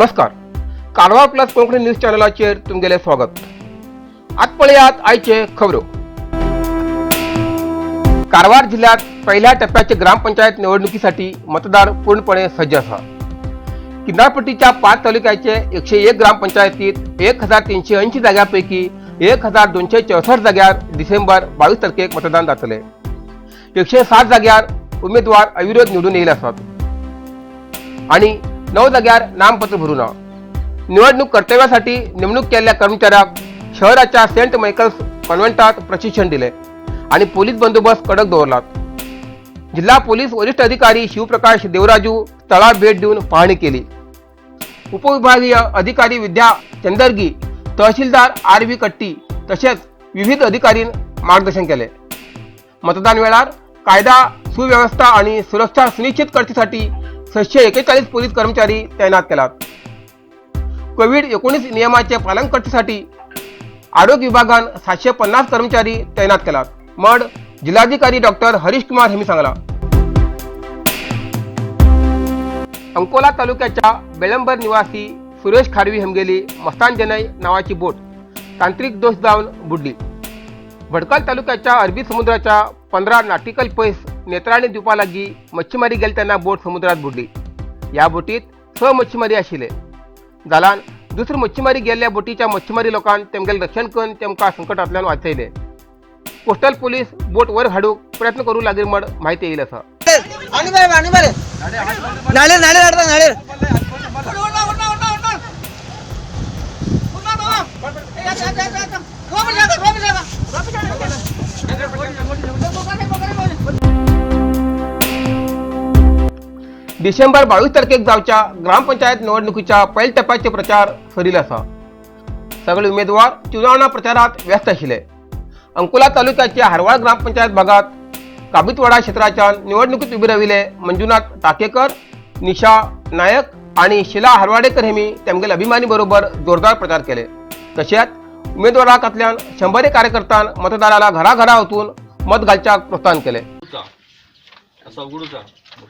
नमस्कार, Karwar plus Konkani news चॅनलाचेर तुमगेलें स्वागत. आत पळयात आयचे खबरो. कारवार जिल्ह्यात पहिल्या टप्प्याचे ग्रामपंचायत निवडणुकीसाठी मतदार पूर्णपणे सज्ज आसा. किनारपट्टीच्या 5 तालुक्याचे 101 ग्रामपंचायतीत 1380 जाग्यांपैकी 1264 जाग्यार डिसेंबर 22 तारखेक मतदान जातले. 107 जाग्यार उमेदवार अविरोध निवडून येईल आसात आणि 9 जाग्यार नामपत्र भरू ना. निवडणूक कर्तव्यासाठी नेमणूक केल्ल्या कर्मचाऱ्याक शहराच्या सेंट मायकल्स कॉन्व्हेंटात प्रशिक्षण दिले आणि पोलीस बंदोबस्त कडक दवरलात. जिल्हा पोलीस वरिष्ठ अधिकारी शिवप्रकाश देवराजू स्थळार भेट देऊन पाहणी केली. उपविभागीय अधिकारी विद्या चंदरगी, तहसीलदार आर व्ही कट्टी तसेच विविध अधिकारीन मार्गदर्शन केले. मतदान वेळार कायदा सुव्यवस्था आणि सुरक्षा सुनिश्चित करण्यासाठी 641 पोलीस कर्मचारी तैनात केलात. कोविड-19 नियमाचे पालन करण्यासाठी आरोग्य विभागान 750 कर्मचारी तैनात केलात मड जिल्हाधिकारी डॉक्टर हरीश कुमार यांनी सांगला. अंकोला तालुक्याच्या बेळंबर निवासी सुरेश खारवी हमगेली मस्तान जनय नावाची बोट तांत्रिक दोष जाऊन बुडली. भडकल तालुक्याच्या अरबी समुद्राच्या 15 नाटिकल पैस नेत्राणी द्वीपालागी मच्छीमारी गेलतना बोट समुद्रात बुडली. या बोटीत 6 मच्छीमारी आशिल्ले. जालान दुसरी मच्छीमारी गेल्ल्या बोटीच्या मच्छीमारी लोकांक तेमगेले रक्षण करून तेमकां संकटांतल्यान वाचयले. कोस्टल पोलीस बोट वर हाडूंक प्रयत्न करूं लागीं म्हण म्हायती येयली आसा. आणि बरे, आणि बरे, नाळेर नाळेर हाडता नाळेर. डिसेंबर 22 तारखेक जावच्या ग्रामपंचायत निवडणुकीच्या पयल्या टप्प्याचे प्रचार सरील आसा. सगळे उमेदवार चुनावणा प्रचारात व्यस्त आशिल्ले. अंकोला तालुक्याच्या हरवाळ ग्रामपंचायत भागात काबितवाडा क्षेत्राच्या निवडणुकीत उबे राविल्ले मंजुनाथ टाकेकर, निशा नायक आणि शिला हरवाडेकर हेमी तेमगेले अभिमानी बरोबर जोरदार प्रचार केले. तशेंच उमेदवारांतल्यान शंबरे कार्यकर्त्यान मतदाराला घराघरा वचून मत घालच्याक प्रोत्साहन केले. असा उघडूचा,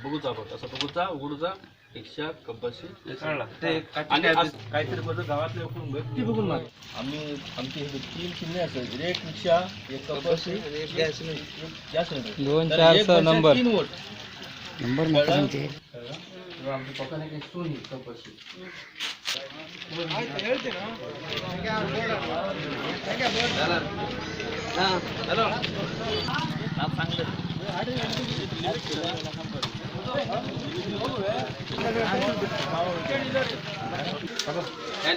बघूचा, बघ असं बघूचा, उघडूचा, रिक्षा कंपल्सरी आणि काहीतरी बदल गावातले कोण व्यक्ती बघून मार. आम्ही आमचे हे तीन चिन्ह असतात, एक रिक्षा, एक कंपल्सरी, एक गॅस सिलेंडर. दोन तर चार एक सहा वर्षात नंबर. तीन वोट. नंबर मोठा सांगते.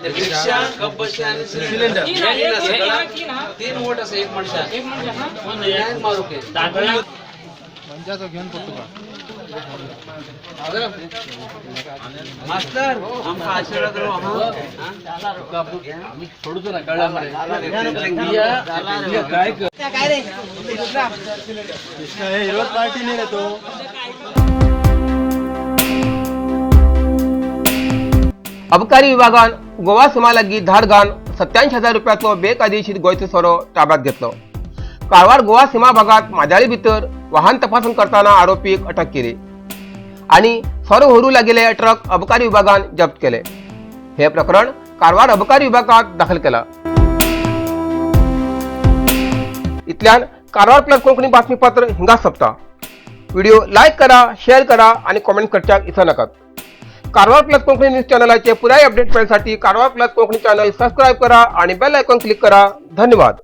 रिक्षा कंपल्सरी आणि सिलेंडर, तीन वोट असं एक माणसा मारू. मास्तर आमका आशीर्वाद. आम्ही सोडूच ना, कळला मरे. काय कर? काय रे? विरोध पार्टी नाही रे तो. अबकारी विभागान गोवा सीमा लागीं धाड घालून 87,000 रुपयाचो बेकायदेशीर गोंयचो सोरो ताब्यात घेतलो. कारवार गोवा सीमा भागात माजाळी भितर वाहन तपासणी करताना आरोपीक अटक केली आणि सोरो व्हरूं लागिल्ले ट्रक अबकारी विभागान जप्त केले. हे प्रकरण कारवार अबकारी विभागात दाखल केला. इतल्यान कारवार प्लस कोंकणी बातमीपत्र हिंगा सोंपता. व्हिडिओ लायक करा, शेअर करा आणि कॉमेंट करच्याक विसरू नाकात. कारवार प्लस कोंकणी न्यूज चॅनलाचे पुराय अपडेट मेळसाठी Karwar plus Konkani channel subscribe करा आणि बेल आयकॉन क्लिक करा. धन्यवाद.